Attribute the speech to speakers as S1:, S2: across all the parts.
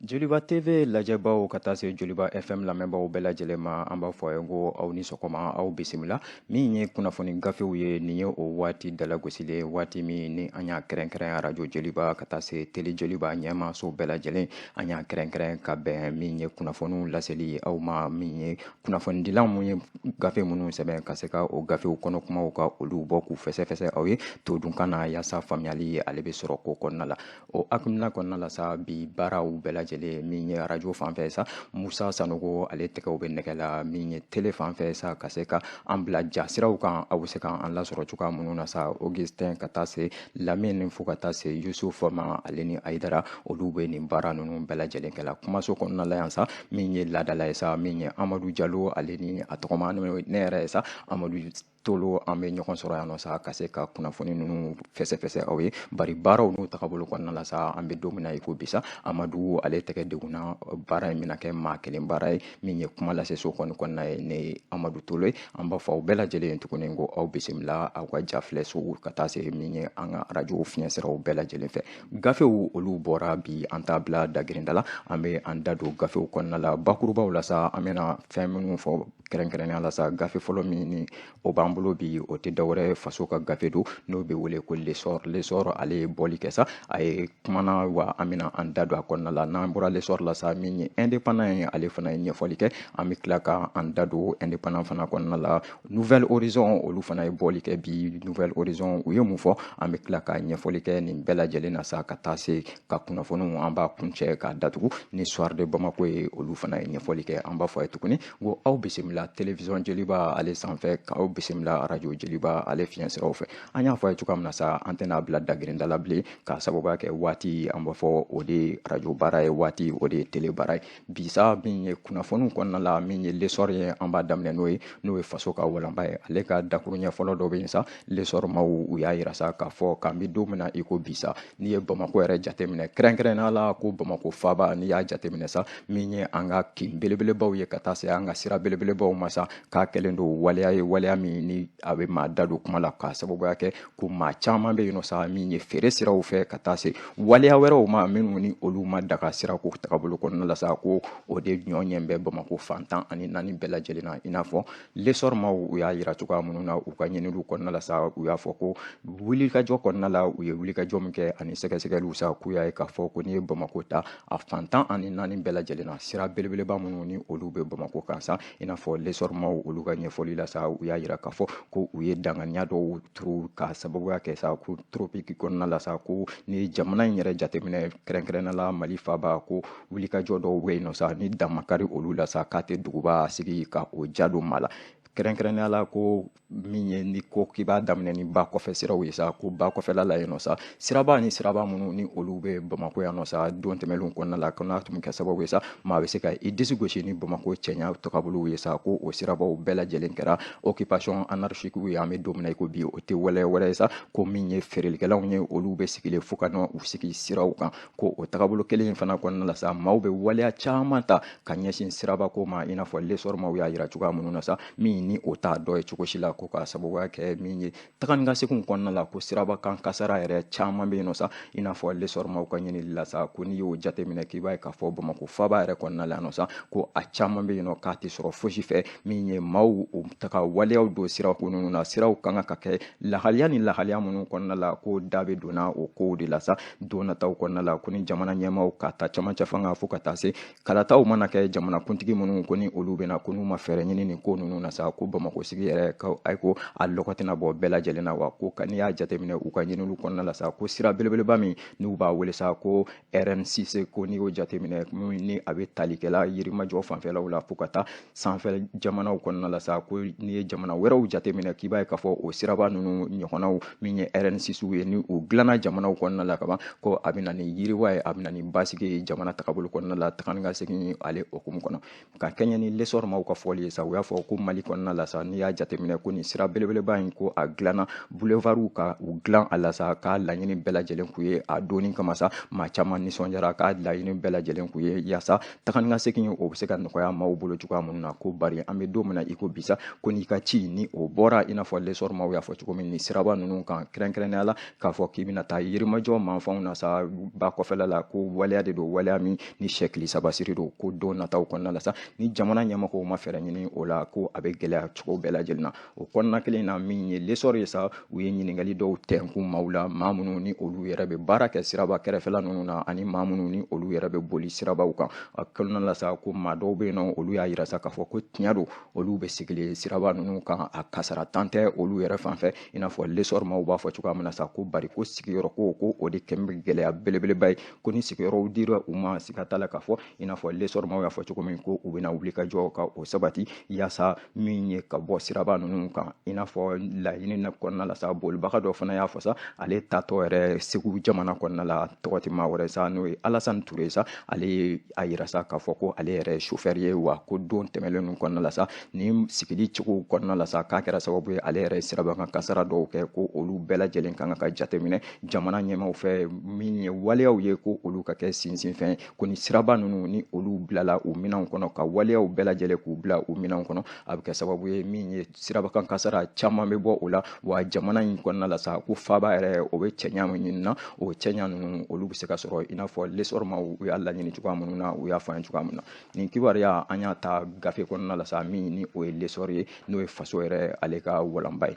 S1: Joliba TV lajɛbaw ka taa se Joliba FM lamɛnbaw bɛɛ lajɛlen ma, an b'a fɔ a ye ko aw ni sɔgɔma, aw bisimila. Min ye kunnafoni gafew ye, nin ye o waati dalagosilen, waati min ni an y'a kɛrɛnkɛrɛn arajo Joliba ka taa se tele Joliba ɲɛmaaso bɛɛ lajɛlen, an y'a kɛrɛnkɛrɛn ka bɛn min ye kunnafoniw laseli aw ma, min ye kunnafonidilaw mun ye gafe minnu sɛbɛn ka se ka o gafew kɔnɔ kumaw ka olu bɔ k'u fɛsɛfɛsɛ aw ye todunkan na, yaasa faamuyali ale bɛ sɔrɔ ko kɔnɔna la. O hakilina kɔnɔna la sa, bi baaraw bɛɛ lajɛlen, min ye arajo fan fɛ sa, Musa Sanogo ale tɛgɛw bɛ nɛgɛ la, min ye tele fan fɛ sa, ka se ka an bila jasiraw kan, aw bɛ se ka an lasɔrɔ cogoya minnu na sa, Augustin ka taa se Lamine fo ka taa se Yusuf ma, ale ni Ayidara, olu bɛ nin baara ninnu bɛɛ lajɛlen kɛ la. Kumaso kɔnɔna la yan sa, min ye laadala ye sa, min ye Amadu Jalo, ale ni a tɔgɔma ne yɛrɛ ye sa, Amadu Tolo, an bɛ ɲɔgɔn sɔrɔ yan nɔ sa, ka se ka kunnafoni ninnu fɛsɛfɛsɛ aw ye. Bari baaraw n'u tagabolo kɔnɔna la sa, an bɛ don min na i ko bi sa, Amadu ale tɛgɛ degunna, baara in bɛna kɛ maa kelen baara ye. Min ye kuma lase so kɔni kɔnɔna ye, ne ye Amadu Tolo ye. An b'a fɔ aw bɛɛ lajɛlen tuguni ko aw bisimila aw ka ja filɛ so ka taa se min ye an ka arajo fiɲɛsiraw bɛɛ lajɛlen fɛ. Gafew olu bɔra bi, an t'a bila dagirinda la, an bɛ an da don gafew kɔnɔna la bakurubaw la sa. An bɛna fɛn minnu fɔ kɛrɛnkɛrɛnnenya la sa, gafe fɔlɔ min ni o b'an bolo bi, o tɛ dɔwɛrɛ, faso ka gafe don n'o bɛ wele ko L'Essor. L'Essor ale ye bɔli kɛ sa, a ye kumana wa, an bɛna an da don a kɔnɔna la. N'an bɔra L'Essor la sa, min ye Indépendant ye, ale fana ye ɲɛfɔli kɛ, an bɛ tila ka an da don Indépendant fana kɔnɔna la. Nouvel Horizon olu fana ye bɔli kɛ bi. Nouvel Horizon u ye mun fɔ? An bɛ tila ka ɲɛfɔli kɛ nin bɛɛ lajɛlen na sa, ka taa se ka kunnafoniw an b'a kuncɛ k'a datugu ni Soir de Bamako ye, olu fana ye ɲɛfɔli kɛ. An b'a fɔ a ye tuguni ko aw bisimila télévision Joliba ale sanfɛ, k'aw bisimila arajo Joliba ale fiɲɛsiraw fɛ. An y'a fɔ a ye cogoya min na sa, an tɛna bila dagirinda la bilen, k'a sababuya kɛ waati, an b'a fɔ o de ye arajo baara ye, waati o de ye télé baara ye. Bi sa, min ye kunnafoniw kɔnɔna la, min ye L'Essor ye, an b'a daminɛ n'o ye, n'o ye faso ka walanba ye. Ale ka dakuruɲɛ fɔlɔ dɔ bɛ yen sa, L'Essor maaw u y'a yira sa k'a fɔ k'an bɛ don min na i ko bi sa, n'i ye Bamakɔ yɛrɛ jateminɛ, kɛrɛnkɛrɛnnenya la ko Bamakɔ faaba, n'i y'a jateminɛ sa, min ye an ka kin belebelebaw ye ka taa se an ka sira belebelebaw ma sa, k'a kɛlen don waleya ye, waleya min ni a bɛ maa da don kuma la, k'a sababuya kɛ ko maa caman bɛ yen nɔ sa, min ye feere siraw fɛ ka taa se waleya wɛrɛw ma minnu ni olu ma daga sirako tagabolo kɔnɔna la sa, ko o de ɲɔ ɲɛ bɛ Bamakɔ fan 14 bɛɛ lajɛlen na. I n'a fɔ L'Essor maaw u y'a yira cogoya minnu na u ka ɲininiw kɔnɔna la sa, u y'a fɔ ko wulikajɔ kɔnɔna la, u ye wulikajɔ min kɛ ani sɛgɛsɛgɛliw sa, k'u y'a ye k'a fɔ ko n'i ye Bamakɔ ta a fan 14 bɛɛ lajɛlen na, sira belebeleba minnu ni olu bɛ Bamakɔ kan sa, i n'a fɔ L'Essor maaw olu ka ɲɛfɔli la sa, u y'a yira k'a fɔ ko u ye danganiya dɔw turu k'a sababuya kɛ sa ko tropique kɔnɔna la sa, ko ni jamana in yɛrɛ jateminɛ, kɛrɛnkɛrɛnnenya la Mali faaba, ko wulikajɔ dɔw bɛ yen nɔ sa, ni damakari olu la sa, k'a tɛ duguba sigi ka o ja don maa la. Kɛrɛnkɛrɛnnenya la ko min ye ni ko k'i b'a daminɛ ni ba kɔfɛ siraw ye sa, ko ba kɔfɛla la yen nɔ sa, siraba ni siraba minnu ni olu bɛ Bamakɔ yan nɔ sa, don tɛmɛnlenw kɔnɔna la, ko n'a tun bɛ kɛ sababu ye sa, maa bɛ se ka i disi gosi ni Bamakɔ cɛɲa tagabolow ye sa, ko o sirabaw bɛɛ lajɛlen kɛra occupation anarchique ye. An bɛ don min na i ko bi, o tɛ waleya wɛrɛ ye sa, ko min ye feerelikɛlaw ye, olu bɛ sigilen fo ka na u sigi siraw kan, ko o tagabolo kelen in fana kɔnɔna la sa, maaw bɛ waleya caman ta ka ɲɛsin sirabako ma, i n'a fɔ L'Essor maaw y'a yira cogoya minnu na sa, min ni o t'a dɔ ye cogo si la, ko k'a sababuya kɛ min ye taga ni ka seginw kɔnɔna la, ko siraba kan kasara yɛrɛ caman bɛ yen nɔ sa. I n'a fɔ L'Essor maaw ka ɲinili la sa, ko n'i y'o jateminɛ k'i b'a ye k'a fɔ Bamakɔ faaba yɛrɛ kɔnɔna la yan nɔ sa, ko a caman bɛ yen nɔ k'a tɛ sɔrɔ fosi fɛ, min ye maaw u taga waleyaw don sirako ninnu na, siraw kan ka kɛ lahaliya ni lahaliya minnu kɔnɔna la, ko da bɛ donna o kow de la sa don nataw kɔnɔna la, ko ni jamana ɲɛmaaw ka ta camancɛ fanga fo ka taa se kalataw mana kɛ, jamanakuntigi minnu ko ni olu bɛna, ko n'u ma fɛɛrɛ ɲini nin ko ninnu na sa, ko Bamakɔ sigi yɛrɛ ko ayi ko a lɔgɔ tɛna bɔ bɛɛ lajɛlen na wa. Ko n'i y'a jateminɛ u ka ɲininiw kɔnɔna la sa, ko sira belebeleba min n'u b'a wele sa ko RN6, ko n'i y'o jateminɛ ni a bɛ talikɛla Yirimajɔ fanfɛlaw la fo ka taa sanfɛ jamanaw kɔnɔna la sa, ko n'i ye jamana wɛrɛw jateminɛ k'i b'a ye k'a fɔ o siraba ninnu ɲɔgɔnnaw min ye RN6 ye, ni u dilanna jamanaw kɔnɔna la kaban, ko a bɛ na ni yiriwa ye, a bɛ na ni basigi ye jamana tagabolo kɔnɔna la, taga ni ka segin ale hukumu kɔnɔ. Ka kɛɲɛ ni L'Essor maaw ka fɔli ye sa, u y'a fɔ ko Mali kɔnɔna kɔnɔna la sa, n'i y'a jateminɛ ko nin sira belebeleba in ko a dilanna, boulevardw ka u dilan a la sa, k'a laɲini bɛɛ lajɛlen kun ye a donni kama sa, maa caman nisɔndiyara, k'a laɲini bɛɛ lajɛlen kun ye yaasa taga ni ka segin o bɛ se ka nɔgɔya maaw bolo cogoya minnu na. Ko bari an bɛ don min na i ko bi sa, ko n'i ka ci ni o bɔra, i n'a fɔ L'Essor maaw y'a fɔ cogo min, nin siraba ninnu kan kɛrɛnkɛrɛnnenya la, k'a fɔ k'i bɛna taa Yirimajɔ manfanw na sa, ba kɔfɛla la, ko waleya de don, waleya min ni sɛkili saba siri don, ko don nataw kɔnɔna la sa, ni jamana ɲɛmɔgɔw ma fɛɛrɛ ɲini o la, ko a bɛ gɛlɛya cogo bɛɛ lajɛlen na. O kɔnɔna kelen na, min ye L'Essor ye sa, u ye ɲininkali dɔw tɛnkun maaw la, maa minnu ni olu yɛrɛ bɛ baara kɛ siraba kɛrɛfɛla ninnu na, ani maa minnu ni olu yɛrɛ bɛ boli sirabaw kan. A kɔnɔna la sa, ko maa dɔw bɛ yen nɔ, olu y'a yira sa k'a fɔ ko tiɲɛ don, olu bɛ sigili siraba ninnu kan, a kasara tan tɛ olu yɛrɛ fan fɛ, i n'a fɔ L'Essor maaw b'a fɔ cogoya min na sa, ko bari ko sigiyɔrɔ ko o de kɛn bɛ gɛlɛya belebeleba ye, ko ni sigiyɔrɔw dira u ma, siga t'a la k'a fɔ, i n'a fɔ L'Essor maaw y'a fɔ cogo min, ko u bɛna wuli ka jɔ ka o sabati yaasa min ye ka bɔ siraba ninnu kan. I n'a fɔ laɲini na kɔnɔna la sa, bolibaga dɔ fana y'a fɔ sa, ale tatɔ yɛrɛ Segu jamana kɔnɔna la, tɔgɔ tɛ maa wɛrɛ sa, n'o ye Alasani Ture sa, ale ye a yira sa k'a fɔ ko ale yɛrɛ ye chauffeur ye, wa ko don tɛmɛlen ninnu kɔnɔna la sa, ni sigili cogo kɔnɔna la sa, k'a kɛra sababu ye ale yɛrɛ ye siraba kan kasara dɔw kɛ, ko olu bɛɛ lajɛlen kan ka jateminɛ jamana ɲɛmaaw fɛ, min ye waleyaw ye, ko olu ka kɛ sinsinfɛn, ko ni siraba ninnu ni olu bilala u minɛnw kɔnɔ, ka waleyaw bɛɛ lajɛlen k'u bila u minɛnw kɔnɔ, a bɛ kɛ sababu ye min ye siraba kan kasara caman bɛ bɔ o la. Wa jamana in kɔnɔna la sa, ko faaba yɛrɛ o bɛ cɛɲa min ɲini na, o cɛɲa ninnu olu bɛ se ka sɔrɔ, i n'a fɔ L'Essor maaw u y'a laɲini cogoya minnu na, u y'a fɔ an ye cogoya min na. Nin kibaruya an y'a ta gafe kɔnɔna la sa, min ni o ye L'Essor ye, n'o ye faso yɛrɛ ale ka walanba ye.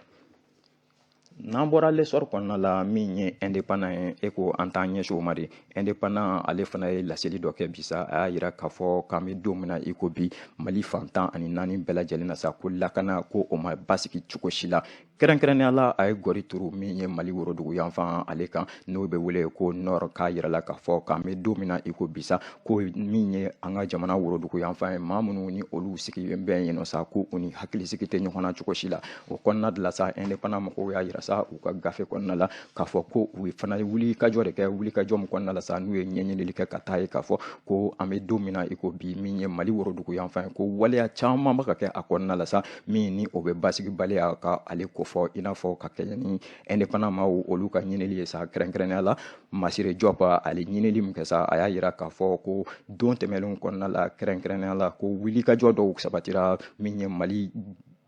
S1: N'an bɔra L'Essor kɔnɔna la, min ye Indépendant ye, e ko an t'an ɲɛsin o ma de. Indépendant ale fana ye laseli dɔ kɛ bi sa, a y'a yira k'a fɔ k'an bɛ don min na i ko bi, Mali fan 14 bɛɛ lajɛlen na sa, ko lakana ko o ma basigi cogo si la. Kɛrɛnkɛrɛnnenya la, a ye gɔri turu min ye Mali worodugu yanfan ale kan, n'o bɛ wele ko Nord, k'a yira la k'a fɔ k'an bɛ don min na i ko bi sa, ko min ye an ka jamana worodugu yanfan ye, maa minnu ni olu sigilen bɛ yen nɔ sa, ko u ni hakilisigi tɛ ɲɔgɔn na cogo si la. O kɔnɔna de la sa, Indépendant mɔgɔw y'a yira sa u ka gafe kɔnɔna la k'a fɔ ko u fana ye wulikajɔ de kɛ, wulikajɔ min kɔnɔna la sa, n'u ye ɲɛɲinili kɛ ka taa ye k'a fɔ ko an bɛ don min na i ko bi, min ye Mali worodugu yanfan ye, ko waleya caman bɛ ka kɛ a kɔnɔna la sa, min ni o bɛ basigibaliya ka ale kofɔ, i n'a fɔ ka kɛɲɛ ni Indépendant maaw olu ka ɲinili ye sa. Kɛrɛnkɛrɛnnenya la, Masire Diop ale ɲinili min kɛ sa, a y'a yira k'a fɔ ko don tɛmɛnlenw kɔnɔna la, kɛrɛnkɛrɛnnenya la, ko wulikajɔ dɔw sabatira min ye Mali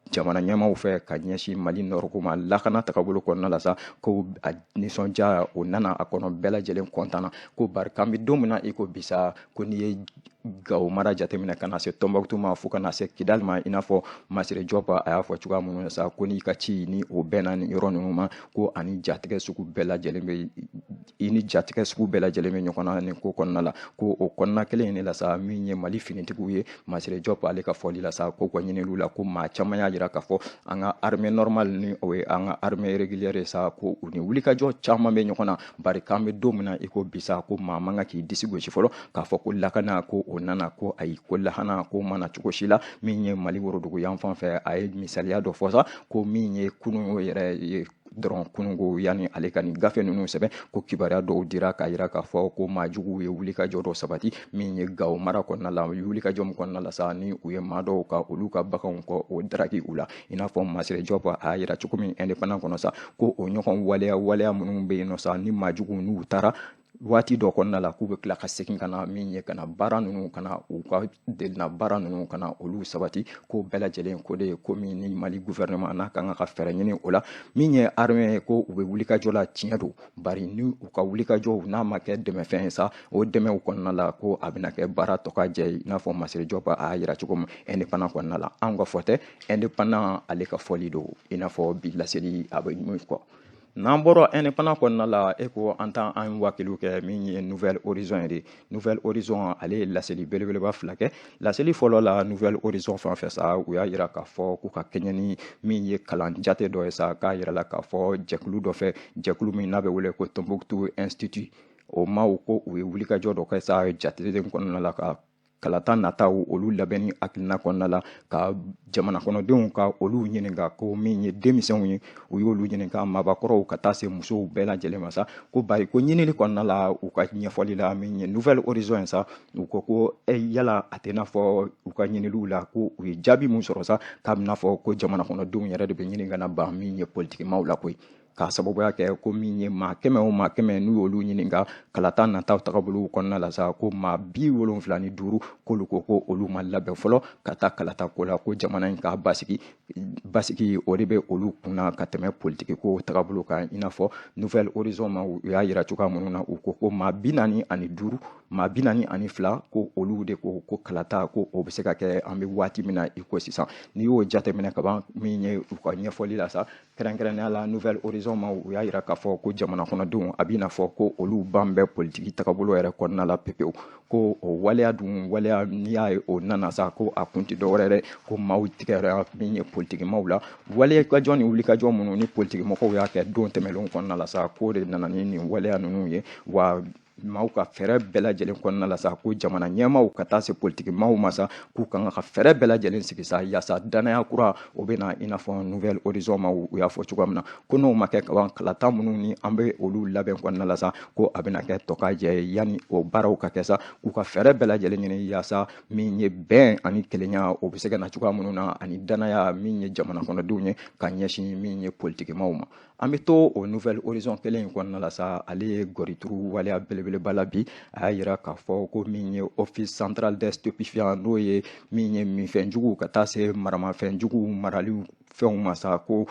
S1: jamana ɲɛmaaw fɛ ka ɲɛsin Mali Nord ko ma lakana tagabolo kɔnɔna la sa, ko a nisɔndiya o nana a kɔnɔ, bɛɛ lajɛlen kɔntanna, ko bari k'an bɛ don min na i ko bi sa, ko n'i ye Gawo mara jateminɛ ka na se Tɔnbɔkutu ma fo ka na se Kidali ma, i n'a fɔ Masire Diop a y'a fɔ cogoya minnu na sa, ko n'i ka ci ni o bɛnna nin yɔrɔ ninnu ma, ko ani jatigɛ sugu bɛɛ lajɛlen bɛ, i ni jatigɛ sugu bɛɛ lajɛlen bɛ ɲɔgɔn na nin ko kɔnɔna la. Ko o kɔnɔna kelen in de la sa, min ye Mali finitigiw ye, Masire Diop ale ka fɔli la sa, ko ka ɲiniliw la, ko maa caman y'a jira k'a fɔ an ka armée normale ni o ye an ka armée régulière ye sa, ko u ni wulikajɔ caman bɛ ɲɔgɔn na, bari k'an bɛ don min na i ko bi sa, ko maa man kan k'i disi gosi fɔlɔ k'a fɔ ko lakana ko o nana, ko ayi, ko lahana ko mana cogo si la. Min ye Mali worodugu yanfan fɛ, a ye misaliya dɔ fɔ sa, ko min ye kunun yɛrɛ ye dɔrɔn, kununko yanni ale ka nin gafe ninnu sɛbɛn, ko kibaruya dɔw dira k'a yira k'a fɔ ko maajuguw ye wulikajɔ dɔ sabati min ye Gawo mara kɔnɔna la, wulikajɔ min kɔnɔna la sa, ni u ye maa dɔw ka olu ka baganw kɔ o daraki u la, i n'a fɔ Masire Diop a y'a yira cogo min Indépendant kɔnɔ sa, ko o ɲɔgɔn waleya minnu bɛ yen nɔ sa, ni maajuguw n'u taara waati dɔ kɔnɔna la, k'u bɛ tila ka segin ka na min ye ka na baara ninnu, ka na u ka delina baara ninnu, ka na olu sabati, ko bɛɛ lajɛlen ko de ye ko min ni Mali gouvernement n'a kan ka fɛɛrɛ ɲini o la. Min ye armée ye, ko u bɛ wulikajɔ la, tiɲɛ don, bari ni u ka wulikajɔw n'a ma kɛ dɛmɛfɛn ye sa, o dɛmɛw kɔnɔna la, ko a bɛna kɛ baara tɔ ka jɛ ye, i n'a fɔ Masire Diop a y'a yira cogo min Indépendant kɔnɔna la. Anw ka fɔ tɛ, Indépendant ale ka fɔli don, i n'a fɔ bi laseli a bɛ min kɔ. N'an bɔra Indépendant kɔnɔna la, e ko an t'an an wakiliw kɛ min ye Nouvel Horizon ye de. Nouvel Horizon ale ye laseli belebeleba fila kɛ. Laseli fɔlɔ la, Nouvel Horizon fan fɛ sa, u y'a yira k'a fɔ k'u ka kɛɲɛ ni min ye kalan jate dɔ ye sa, k'a yira la k'a fɔ jɛkulu dɔ fɛ, jɛkulu min n'a bɛ wele ko Tombouctou Institut, o maaw ko u ye wulikajɔ dɔ kɛ sa jate kɔnɔna la ka Kalata nataw olu labɛnni hakilina kɔnɔna la, ka jamana kɔnɔdenw ka olu ɲininka, ko min ye denmisɛnw ye, u y'olu ɲininka, maabakɔrɔw ka taa se musow bɛɛ lajɛlen ma sa, ko bari ko ɲinili kɔnɔna la, u ka ɲɛfɔli la, min ye Nouvel Horizon ye sa, u ko ko yala a tɛ n'a fɔ u ka ɲiniliw la ko u ye jaabi mun sɔrɔ sa, k'a bɛna fɔ ko jamana kɔnɔdenw yɛrɛ de bɛ ɲini ka na ban min ye politikimaw la koyi, k'a sababuya kɛ ko min ye maa 100 o maa 100 n'u y'olu ɲininka kalata nataw tagabolow kɔnɔna la sa, ko maa 75 k'olu ko ko olu ma labɛn fɔlɔ ka taa kalata ko la, ko jamana in ka basigi basigi o de bɛ olu kunna ka tɛmɛ politiki ko tagabolo kan. I n'a fɔ Nouvel Horizon ma, u y'a yira cogoya minnu na, u ko ko maa 45, maa 42, ko olu de ko ko kalata ko o bɛ se ka kɛ an bɛ waati min na i ko sisan. N'i y'o jateminɛ kaban, min ye u ka ɲɛfɔli la sa, kɛrɛnkɛrɛnnenya la Nouvel Horizon ma, u y'a yira k'a fɔ ko jamana kɔnɔdenw a b'i n'a fɔ ko olu ban bɛ politiki tagabolo yɛrɛ kɔnɔna la pepewu, ko o waleya dun, waleya n'i y'a ye o nana sa, ko a kun tɛ dɔwɛrɛ dɛ, ko maaw tigɛra min ye politikimaw la. Waleya ni wulikajɔ minnu ni politikimɔgɔw y'a kɛ don tɛmɛnlenw kɔnɔna la sa, k'o de nana ni nin waleya ninnu ye. Wa maaw ka fɛɛrɛ bɛɛ lajɛlen kɔnɔna la sa, ko jamana ɲɛmaaw ka taa se politikimaw ma sa, k'u kan ka fɛɛrɛ bɛɛ lajɛlen sigi sa, yaasa danaya kura o bɛ na. I n'a fɔ Nouvel Horizon ma, u y'a fɔ cogoya min na, ko n'o ma kɛ kaban, kalata minnu ni an bɛ olu labɛn kɔnɔna la sa, ko a bɛna kɛ tɔkajɛ ye. Yanni o baaraw ka kɛ sa, k'u ka fɛɛrɛ bɛɛ lajɛlen ɲini yaasa min ye bɛn ani kelenya o bɛ se ka na cogoya minnu na, ani danaya min ye jamana kɔnɔdenw ye ka ɲɛsin min ye politikimaw ma. An bɛ to o Nouvel Horizon kelen in kɔnɔna la sa, ale ye gɔrituru waleya belebeleba la bi. A y'a yira k'a fɔ ko min ye Office central des stupéfiants, n'o ye min ye minfɛnjugu ka taa se maramafɛnjugu marali fɛnw ma sa, ko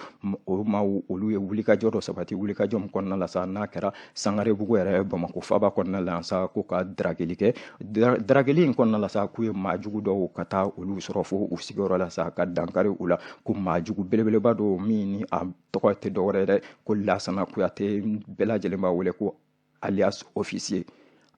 S1: o maaw olu ye wulikajɔ dɔ sabati, wulikajɔ min kɔnɔna la sa, n'a kɛra Sangarebugu yɛrɛ, Bamakɔ faba kɔnɔna la sa, ko ka darageli kɛ. Darageli in kɔnɔna la sa, k'u ye maajugu dɔw ka taa olu sɔrɔ fo u sigiyɔrɔ la sa, ka dankari u la, ko maajugu belebeleba dɔw min ni a tɔgɔ tɛ dɔwɛrɛ ye dɛ, ko Lasana Kuyate, bɛɛ lajɛlen b'a wele ko alias Officier.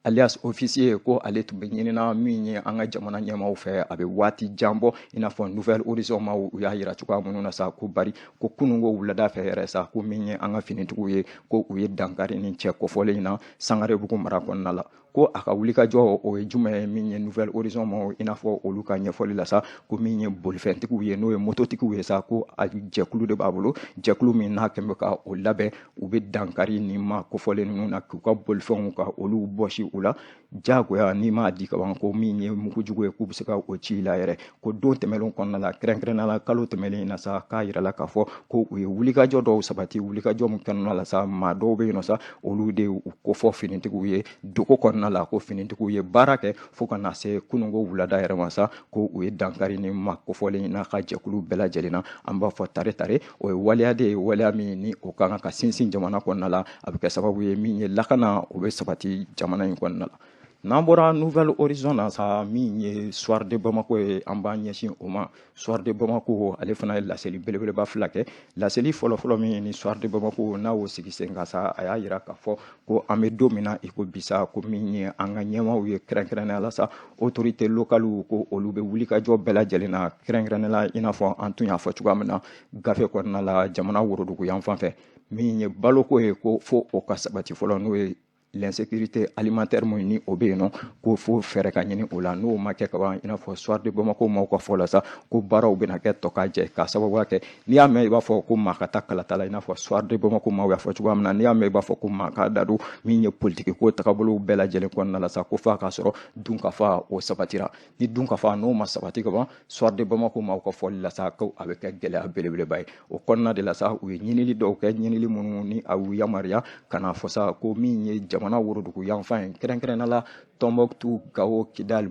S1: Alias Officier, ko ale tun bɛ ɲinina min ye an ka jamana ɲɛmaaw fɛ a bɛ waati jan bɔ. I n'a fɔ Nouvel Horizon ma, u y'a yira cogoya minnu na sa, ko bari ko kununko wulada fɛ yɛrɛ sa, ko min ye an ka finitigiw ye, ko u ye dankari ni cɛ kofɔlen in na Sangarebugu mara kɔnɔna la. Ko a ka wulikajɔ o ye jumɛn ye? Min ye Nouvel Horizon ma, i n'a fɔ olu ka ɲɛfɔli la sa, ko min ye bolifɛntigiw ye, n'o ye mototigiw ye sa, ko a jɛkulu de b'a bolo, jɛkulu min n'a kɛn bɛ ka o labɛn, u bɛ dankari ni ma kofɔlen ninnu na, k'u ka bolifɛnw ka olu bɔsi u la jagoya, n'i m'a di kaban, ko min ye mugujugu ye, k'u bɛ se ka o ci i la yɛrɛ. Ko don tɛmɛnlenw kɔnɔna la, kɛrɛnkɛrɛnnenya la kalo tɛmɛnen in na sa, k'a yirala k'a fɔ ko u ye wulikajɔ dɔw sabati, wulikajɔ min kɔnɔna la sa, maa dɔw bɛ yen nɔ sa, olu de u kofɔ finitigiw ye dogo kɔnɔna la, ko finitigiw ye baara kɛ fo ka na se kununko wulada yɛrɛ ma sa, ko u ye dankari ni ma kofɔlen n'a ka jɛkulu bɛɛ lajɛlen na. An b'a fɔ tare tare, o ye waleya de ye, waleya min ni o ka kan ka sinsin jamana kɔnɔna la, a bɛ kɛ sababu ye min ye lakana o bɛ sabati jamana in kɔnɔna la. N'an bɔra Nouvel Horizon na sa, min ye Soir de Bamako ye, an b'an ɲɛsin o ma. Soir de Bamako, ale fana ye laseli belebeleba fila kɛ. Laseli fɔlɔfɔlɔ min ni Soir de Bamako n'a y'o sigi sen kan sa, a y'a yira k'a fɔ ko an bɛ don min na i ko bi sa, ko min ye an ka ɲɛmaaw ye, kɛrɛnkɛrɛnnenya la sa, autorité locale, ko olu bɛ wulikajɔ bɛɛ lajɛlen na, kɛrɛnkɛrɛnnenya la i n'a fɔ an tun y'a fɔ cogoya min na gafe kɔnɔna la, jamana worodugu yan fan fɛ, min ye baloko ye, ko fo o ka sabati fɔlɔ, n'o ye l'insécurité alimentaire mun ni o bɛ yen nɔ, ko fo fɛɛrɛ ka ɲini o la. N'o ma kɛ kaban, i n'a fɔ Soir de Bamako maaw ka fɔ la sa, ko baaraw bɛna kɛ tɔ ka jɛ, k'a sababuya kɛ n'i y'a mɛn i b'a fɔ ko maa ka taa kalata la, i n'a fɔ Soir de Bamako maaw y'a fɔ cogoya min na, n'i y'a mɛn i b'a fɔ ko maa ka da don min ye politiki ko tagabolow bɛɛ lajɛlen kɔnɔna la sa, ko f'a k'a sɔrɔ dunkafa o sabatira. Ni dunkafa n'o ma sabati kaban, Soir de Bamako maaw ka fɔli la sa, ko a bɛ kɛ gɛlɛya belebeleba ye. O kɔnɔna de la sa, u ye ɲinili dɔw kɛ, ɲinili minnu ni a y'u yamaruya ka na fɔ sa, ko min ye jamana worodugu yanfan ye, kɛrɛnkɛrɛnnenya la Tɔnbɔkutu, Gawo, Kidali,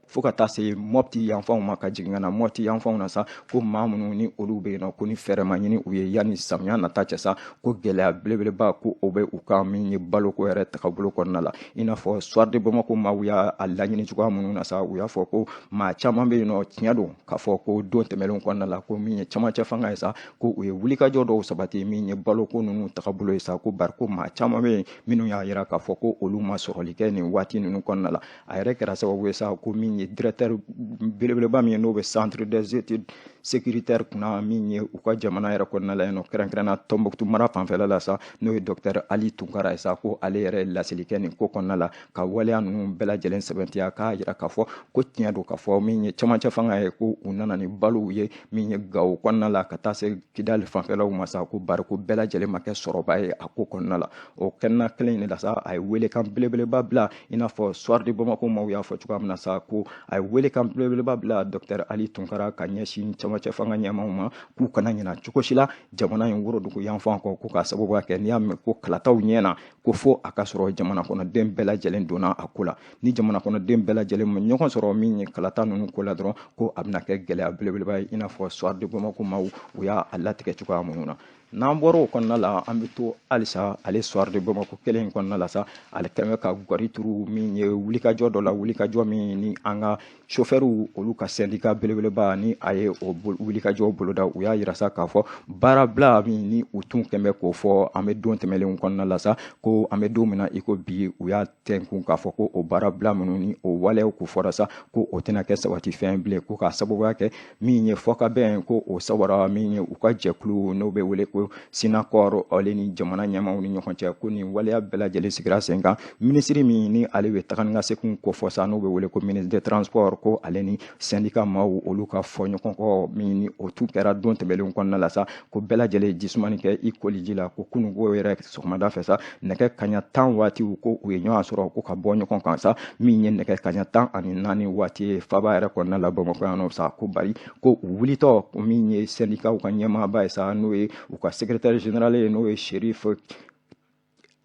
S1: fo ka taa se Mɔpti yanfanw ma, ka jigin ka na Mɔpti yanfanw na sa, ko maa minnu ni olu bɛ yen nɔ, ko ni fɛɛrɛ ma ɲini u ye yanni samiya nata cɛ sa, ko gɛlɛya belebeleba ko o bɛ u kan min ye baloko yɛrɛ tagabolo kɔnɔna la. I n'a fɔ Soir de Bamako maaw y'a laɲini cogoya minnu na sa, u y'a fɔ ko maa caman bɛ yen nɔ, tiɲɛ don k'a fɔ ko don tɛmɛnlenw kɔnɔna la, ko min ye camancɛ fanga ye sa, ko u ye wulikajɔ dɔw sabati min ye baloko ninnu tagabolo ye sa, ko bari ko maa caman bɛ yen minnu y'a yira k'a fɔ ko olu ma sɔrɔli kɛ nin waati ninnu kɔnɔna la. A yɛrɛ kɛra sababu ye sa, ko min ye directeur belebeleba min ye, n'o bɛ Centre des études sécuritaire kunna min ye u ka jamana yɛrɛ kɔnɔna la yen nɔ, kɛrɛnkɛrɛnna Tɔnbɔkutu mara fanfɛla la sa, n'o ye docteur Ali Tunkara ye sa, ko ale yɛrɛ laseli kɛ nin ko kɔnɔna la ka waleya ninnu bɛɛ lajɛlen sɛbɛntiya, k'a jira k'a fɔ ko tiɲɛ don k'a fɔ min ye cɛmancɛ fanga ye, ko u nana ni balow ye min ye Gawo kɔnɔna la ka taa se Kidali fanfɛlaw ma sa, ko bari ko bɛɛ lajɛlen ma kɛ sɔrɔba ye a ko kɔnɔna la. O kɛnɛ kelen in de la sa, a ye welekan belebeleba bila, i n'a fɔ Soir de Bamako maaw y'a fɔ cogoya min na sa, ko a ye welekan belebeleba bila docteur Ali Tunkara ka ɲɛsin cɛmancɛ fanga ɲɛmaaw ma, k'u kana ɲina cogo si la jamana in worodugu yanfan kɔ, ko k'a sababuya kɛ n'i y'a mɛn ko kalataw ɲɛna, ko fo a ka sɔrɔ jamana kɔnɔden bɛɛ lajɛlen donna a ko la. Ni jamana kɔnɔden bɛɛ lajɛlen ma ɲɔgɔn sɔrɔ min ye kalata ninnu ko la dɔrɔn, ko a bɛna kɛ gɛlɛya belebeleba ye, i n'a fɔ Soir de Bamako maaw u y'a latigɛ cogoya minnu na. N'an bɔra o kɔnɔna la, an bɛ to halisa ale Soir de Bamako kelen in kɔnɔna la sa, ale kɛlen bɛ ka gɔri turu min ye wulikajɔ dɔ la, wulikajɔ min ni an ka sofɛriw olu ka syndicat belebeleba ni a ye o wulikajɔ boloda. U y'a yira sa k'a fɔ baarabila min ni u tun kɛn bɛ k'o fɔ an bɛ don tɛmɛnlenw kɔnɔna la sa, ko an bɛ don min na i ko bi, u y'a tɛnkun k'a fɔ ko o baarabila minnu ni o waleyaw ko fɔra sa, ko o tɛna kɛ sabati fɛn bilen, ko k'a sababuya kɛ min ye fɔkabɛn ko o sabara min ye u ka jɛkulu n'o bɛ wele ko Synacor ale ni jamana ɲɛmaaw ni ɲɔgɔn cɛ, ko nin waleya bɛɛ lajɛlen sigira sen kan. Minisiri min ni ale bɛ taga ni ka segin ko fɔ sa, n'o bɛ wele ko ministre des transports, ko ale ni syndicat maaw olu ka fɔ ɲɔgɔn kɔ min ni o tun kɛra don tɛmɛnlenw kɔnɔna la sa, ko bɛɛ lajɛlen jisumani kɛ i koliji la, ko kununko yɛrɛ sɔgɔmada fɛ sa, nɛgɛ kaɲa 10 waatiw ko u ye ɲɔgɔn sɔrɔ ko ka bɔ ɲɔgɔn kan sa, min ye nɛgɛ kaɲa 14 waati ye faba yɛrɛ kɔnɔna la Bamakɔ yan nɔ sa, ko bari ko u wulitɔ min ye syndicatw ka ɲɛmaaba ye sa, n'o ye u ka secrétaire général ye, n'o ye Cherif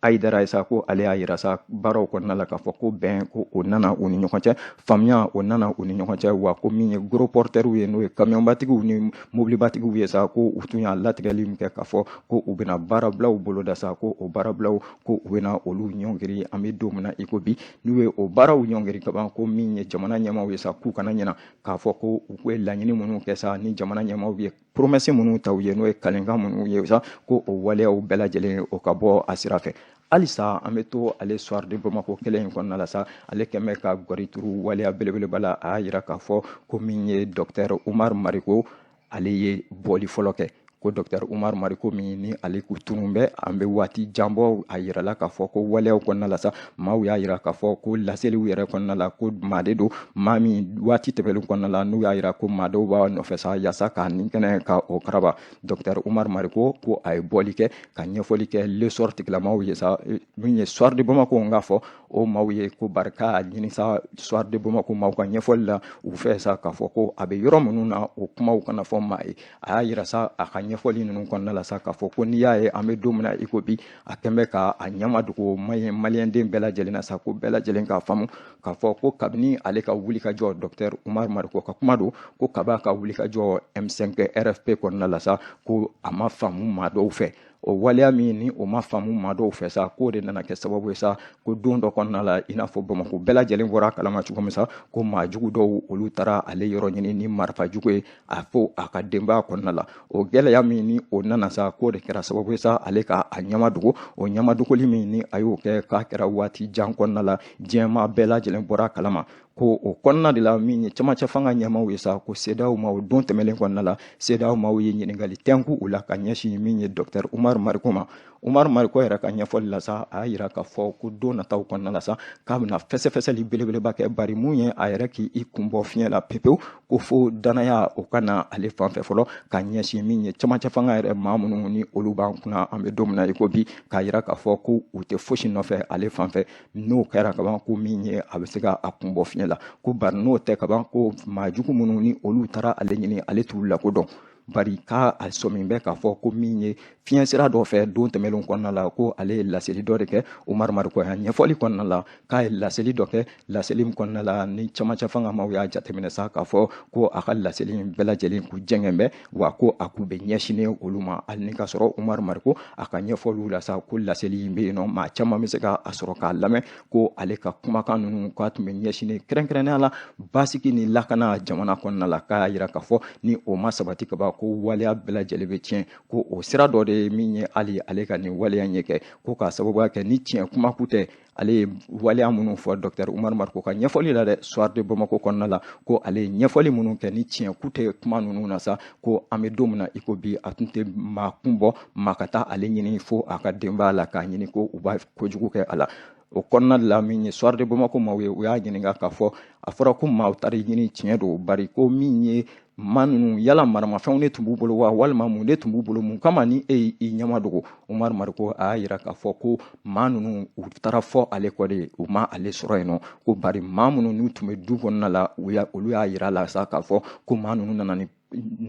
S1: Aïdara ye sa, ko ale y'a yira sa baaraw kɔnɔna la k'a fɔ ko bɛn ko o nana u ni ɲɔgɔn cɛ, faamuya o nana u ni ɲɔgɔn cɛ, wa ko min ye gros porteurs ye, n'o ye kamiyɔnbatigiw ni mobilibatigiw ye sa, ko u tun y'a latigɛli min kɛ k'a fɔ ko u bɛna baarabilaw boloda sa, ko o baarabilaw ko u bɛna olu ɲɔngiri an bɛ don min na i ko bi. N'u ye o baaraw ɲɔngiri kaban, ko min ye jamana ɲɛmaaw ye sa, k'u kana ɲina k'a fɔ ko u ye laɲini minnu kɛ sa, ni jamana ɲɛmaaw ye promesse minnu ta u ye, n'o ye kalenkan minnu ye sa, ko o waleyaw bɛɛ lajɛlen o ka bɔ a sira fɛ. Halisa an bɛ to ale Soir de Bamako kelen in kɔnɔna la sa, ale kɛn bɛ ka gɔri turu waleya belebeleba la. A y'a yira k'a fɔ ko min ye docteur Umar Mariko, ale ye bɔli fɔlɔ kɛ, ko docteur Umar Mariko min ni ale k'u tunun bɛ an bɛ waati jan bɔ, a yirala k'a fɔ ko waleyaw kɔnɔna la sa, maaw y'a yira k'a fɔ ko laseliw yɛrɛ kɔnɔna la ko maa de don, maa min waati tɛmɛnen kɔnɔna la n'u y'a yira ko maa dɔw b'a nɔfɛ sa yaasa k'a nin kɛnɛ ka o karaba. Docteur Umar Mariko ko a ye bɔli kɛ ka ɲɛfɔli kɛ L'Essor tigilamaw ye sa, min ye Soir de Bamako n k'a fɔ o maaw ye, ko barika a ɲini sa Soir de Bamako maaw ka ɲɛfɔli la u fɛ sa k'a fɔ ko a bɛ yɔrɔ minnu na o kumaw kana fɔ maa ye. A y'a yira sa a ka ɲɛfɔli ninnu kɔnɔna la sa k'a fɔ ko n'i y'a ye an bɛ don min na i ko bi, a kɛn bɛ ka a ɲɛmadogo maliyɛnden bɛɛ lajɛlen na sa, ko bɛɛ lajɛlen k'a faamu k'a fɔ ko kabini ale ka wuli ka jɔ, docteur Umar Mariko ka kuma don, ko kab'a ka wuli ka jɔ M5 RFP kɔnɔna la sa, ko a ma faamu maa dɔw fɛ. O waleya min ni o ma faamu maa dɔw fɛ sa, k'o de nana kɛ sababu ye sa ko don dɔ kɔnɔna la, i n'a fɔ Bamakɔ bɛɛ lajɛlen bɔra a kalama cogo min sa, ko maa jugu dɔw olu taara ale yɔrɔ ɲini ni marifa jugu ye a fo a ka denbaya kɔnɔna la. O gɛlɛya min ni o nana sa, k'o de kɛra sababu ye sa ale ka a ɲɛmadogo. O ɲɛmadogoli min ni a y'o kɛ k'a kɛra waati jan kɔnɔna la, diɲɛmaa bɛɛ lajɛlen bɔra a kalama. Ko o kɔnɔna de la min ye cɛmancɛ fanga ɲɛmaaw ye sa, ko CEDEAO maaw don tɛmɛnen kɔnɔna la, CEDEAO maaw ye ɲininkali tɛnku u la ka ɲɛsin min ye docteur Umar Mariko ma. Umar Mariko yɛrɛ ka ɲɛfɔli la sa, a y'a yira k'a fɔ ko don nataw kɔnɔna la sa, k'a bɛna fɛsɛfɛsɛli belebeleba kɛ, bari mun ye a yɛrɛ k'i kun bɔ fiɲɛ la pepewu, ko fo danaya o ka na ale fan fɛ fɔlɔ ka ɲɛsin min ye cɛmancɛ fanga yɛrɛ maa minnu ni olu b'an kunna an bɛ don min na i ko bi, k'a yira k'a fɔ ko u tɛ fosi nɔfɛ ale fan fɛ. N'o kɛra kaban, ko min ye a bɛ se ka a kun bɔ fiɲɛ la, ko bari n'o tɛ kaban, ko maa jugu minnu ni olu taara ale ɲini, ale t'u lakodɔn, bari k'a sɔmin bɛ k'a fɔ ko min ye fiɲɛ sira dɔ fɛ don tɛmɛnlenw kɔnɔna la, ko ale ye laseli dɔ de kɛ. Umar Mariko ya ɲɛfɔli kɔnɔna la k'a ye laseli dɔ kɛ, laseli min kɔnɔna la ni cɛmancɛ fanga maaw y'a jateminɛ sa k'a fɔ ko a ka laseli in bɛɛ lajɛlen k'u jɛngɛn bɛ, wa ko a k'u bɛ ɲɛsinnen olu ma, hali ni k'a sɔrɔ Umar Mariko a ka ɲɛfɔliw la sa ko laseli in bɛ yen nɔ, maa caman bɛ se ka a sɔrɔ k'a lamɛn, ko ale ka kumakan ninnu k'a tun bɛ ɲɛsinnen kɛrɛnkɛrɛnnenya la basigi ni lakana jamana kɔnɔna la, k'a yira k'a fɔ ni o ma sabati ka ban, ko waleya bɛɛ lajɛlen bɛ tiɲɛ, ko o sira dɔ de ye min ye hali ale ka nin waleya in ye kɛ, ko k'a sababuya kɛ ni tiɲɛ kuma ku tɛ. Ale ye waleya minnu fɔ Dɔktɛr Umaru Mariko ka ɲɛfɔli la dɛ, Soir de Bamako kɔnɔna la, ko ale ye ɲɛfɔli minnu kɛ, ni tiɲɛ ku tɛ kuma ninnu na sa, ko an bɛ don min na i ko bi, a tun tɛ maa kun bɔ maa ka taa ale ɲini fo a ka denbaya la k'a ɲini ko u b'a kojugu kɛ a la. O kɔnɔna la, min ye Soir de Bamako maaw ye, u y'a ɲininka k'a fɔ a fɔra ko maaw taara ɲini, tiɲɛ don, bari ko min ye maa ninnu, yala maramafɛnw de tun b'u bolo wa, walima mun de tun b'u bolo, mun kama ni e y'i ɲɛma dogo? Umaru Mariko a y'a yira k'a fɔ ko maa ninnu, u taara fɔ ale kɔ de, u ma ale sɔrɔ yen nɔ, ko bari maa minnu n'u tun bɛ du kɔnɔna la, olu y'a yira la sa k'a fɔ ko maa ninnu nana ni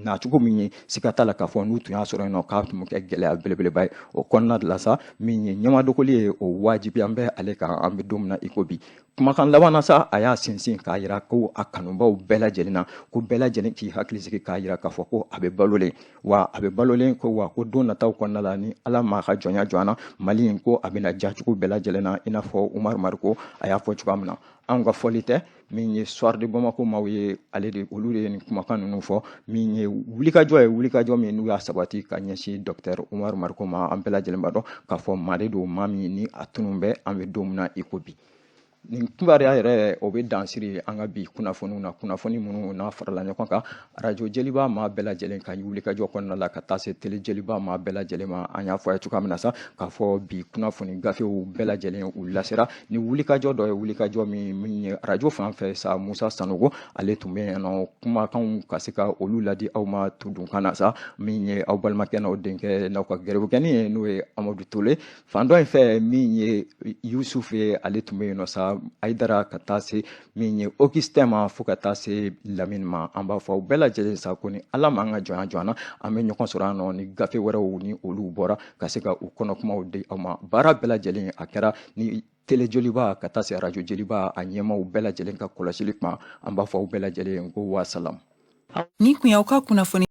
S1: nacogo min ye, siga t'a la k'a fɔ n'u tun y'a sɔrɔ yen nɔ, k'a tun bɛ kɛ gɛlɛya belebeleba ye. O kɔnɔna de la sa, min ye ɲɛmadogoli ye, o wajibiya bɛ ale kan an bɛ don min na i ko bi. Kumakan laban na sa, a y'a sinsin k'a yira ko a kanubaw bɛɛ lajɛlen na, ko bɛɛ lajɛlen k'i hakili sigi, k'a yira k'a fɔ ko a bɛ balolen, wa a bɛ balolen, ko wa ko don nataw kɔnɔna la, ni Ala m'a ka jɔnya jɔ an na, Mali in ko a bɛna diya cogo bɛɛ lajɛlen na, i n'a fɔ Umaru Mariko a y'a fɔ cogoya min na. Anw ka fɔli tɛ, min ye Soir de Bamako maaw ye, ale de olu de ye nin kumakan ninnu fɔ. Min ye wulikajɔ ye, wulikajɔ min n'u y'a sabati ka ɲɛsin Dɔktɛr Umaru Mariko ma, an bɛɛ lajɛlen b'a dɔn k'a fɔ maa de don, maa min ni a tunun bɛ an bɛ don min na i ko bi. Nin kibaruya yɛrɛ, o bɛ dansiri an ka bi kunnafoniw na, kunnafoni minnu n'a farala ɲɔgɔn kan arajo Jeliba maa bɛɛ lajɛlen ka wulikajɔ kɔnɔna la, ka taa se tele Jeliba maa bɛɛ lajɛlen ma. An y'a fɔ a ye cogoya min na sa, k'a fɔ bi kunnafoni gafew bɛɛ lajɛlen u lasera ni wulikajɔ dɔ ye, wulikajɔ min ye arajo fan fɛ sa, Musa Sanogo ale tun bɛ yen nɔ, kumakanw ka se ka olu ladi aw ma tudunkan na sa. Min ye aw balimakɛ n'aw denkɛ n'aw ka gɛrɛbukɛni ye, n'o ye Amadu Tole. Fan dɔ in fɛ, min ye Yusuf ye, ale tun bɛ yen nɔ sa, Ayidara, ka taa se min ye Augustin ma, fo ka taa se Lamini ma. An b'a fɔ aw bɛɛ lajɛlen sa ko ni Ala m'an ka jɔnya jɔ an na, an bɛ ɲɔgɔn sɔrɔ yan nɔ ni gafe wɛrɛw ni olu bɔra, ka se ka u kɔnɔkumaw di aw ma. Baara bɛɛ lajɛlen a kɛra ni tele Joliba ka taa se arajo Jeliba a ɲɛmaaw bɛɛ lajɛlen ka kɔlɔsili kuma. An b'a fɔ aw bɛɛ lajɛlen ko wasalam.
S2: Nin kun y'aw ka kunnafoni.